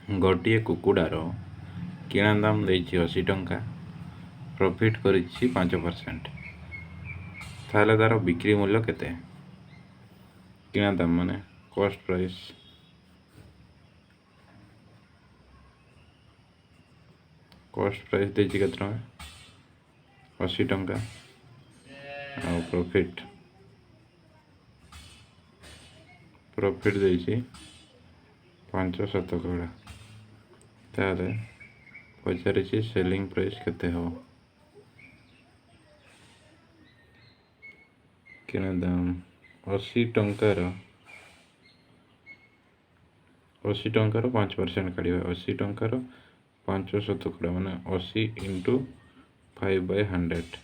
ଗୋଟିଏ କୁକୁଡ଼ାର କିଣା ଦାମ ଦେଇଛି 80 ଟଙ୍କା, ପ୍ରଫିଟ୍ କରିଛି 5%, ତାହେଲେ ତା'ର ବିକ୍ରି ମୂଲ୍ୟ କେତେ? କିଣା ଦାମ ମାନେ କଷ୍ଟ ପ୍ରାଇସ୍। କଷ୍ଟ ପ୍ରାଇସ୍ ଦେଇଛି କେତେ ଟଙ୍କା? 80 ଟଙ୍କା। ଆଉ ପ୍ରଫିଟ୍, ପ୍ରଫିଟ୍ ଦେଇଛି 5%। ତାହେଲେ ପଚାରିଛି ସେଲିଂ ପ୍ରାଇସ୍ କେତେ ହେବ। କିଣା ଦାମ 80 ଟଙ୍କାର, 80 ଟଙ୍କାର 5% କାଢ଼ିବା। 80 ଟଙ୍କାର 5% ମାନେ 80 ଇଣ୍ଟୁ 5 ବାଇ 100।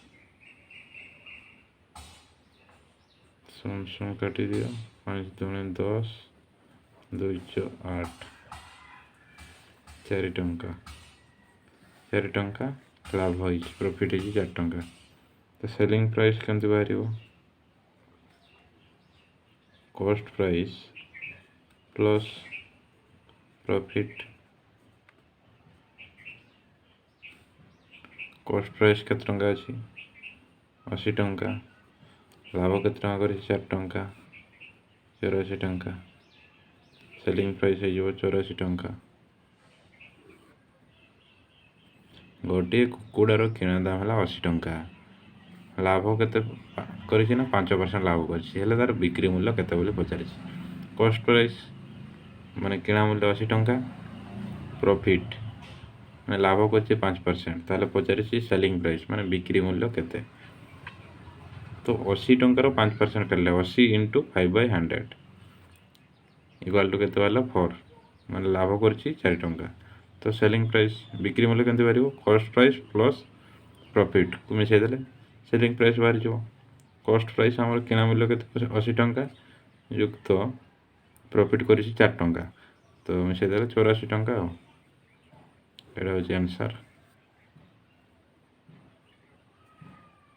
ଶୂନ ଶୂନ କାଟିଦିଅ। 5 ଦୁଣେ 10, 2 ଚଉ 8, 4 ଟଙ୍କା। 4 ଟଙ୍କା ଲାଭ ହେଇଛି, ପ୍ରଫିଟ୍ ହେଇଛି 4 ଟଙ୍କା। ତ ସେଲିଂ ପ୍ରାଇସ୍ କେମିତି ବାହାରିବ? Cost price plus profit. Cost price କେତେ ଟଙ୍କା ଅଛି? 80 ଟଙ୍କା। ଲାଭ କେତେ ଟଙ୍କା କରିଛି? 4 ଟଙ୍କା। 84 ଟଙ୍କା। ସେଲିଂ ପ୍ରାଇସ୍ ହେଇଯିବ 84 ଟଙ୍କା। ଗୋଟିଏ କୁକୁଡ଼ାର କିଣା ଦାମ ହେଲା 80 ଟଙ୍କା। ଲାଭ କେତେ କରିଛି ନା 5% ଲାଭ କରିଛି। ହେଲେ ତା'ର ବିକ୍ରି ମୂଲ୍ୟ କେତେ ବୋଲି ପଚାରିଛି। କଷ୍ଟ ପ୍ରାଇସ୍ ମାନେ କିଣା ମୂଲ୍ୟ 80 ଟଙ୍କା, ପ୍ରଫିଟ୍ ମାନେ ଲାଭ କରିଛି 5%। ତାହେଲେ ପଚାରିଛି ସେଲିଂ ପ୍ରାଇସ୍ ମାନେ ବିକ୍ରି ମୂଲ୍ୟ କେତେ। ତ 80 ଟଙ୍କାର 5% କାଟିଲେ 80 into 5 by 100 equal to କେତେ ବାହାରିଲା? ଫୋର୍। ମାନେ ଲାଭ କରିଛି 4 ଟଙ୍କା। ତ ସେଲିଂ ପ୍ରାଇସ୍, ବିକ୍ରି ମୂଲ୍ୟ କେମିତି ବାହାରିବ? କଷ୍ଟ ପ୍ରାଇସ୍ ପ୍ଲସ୍ ପ୍ରଫିଟ୍କୁ ମିଶାଇ ଦେଲେ ସେଲିଂ ପ୍ରାଇସ୍ ବାହାରିଯିବ। କଷ୍ଟ ପ୍ରାଇସ୍ ଆମର କିଣା ମୂଲ୍ୟ କେତେ? 80 ଟଙ୍କା ଯୁକ୍ତ ପ୍ରଫିଟ୍ କରିଛି 4 ଟଙ୍କା, ତ ମିଶାଇ ଦେଲେ 84 ଟଙ୍କା। ଆଉ ଏଇଟା ହେଉଛି ଆନ୍ସର୍।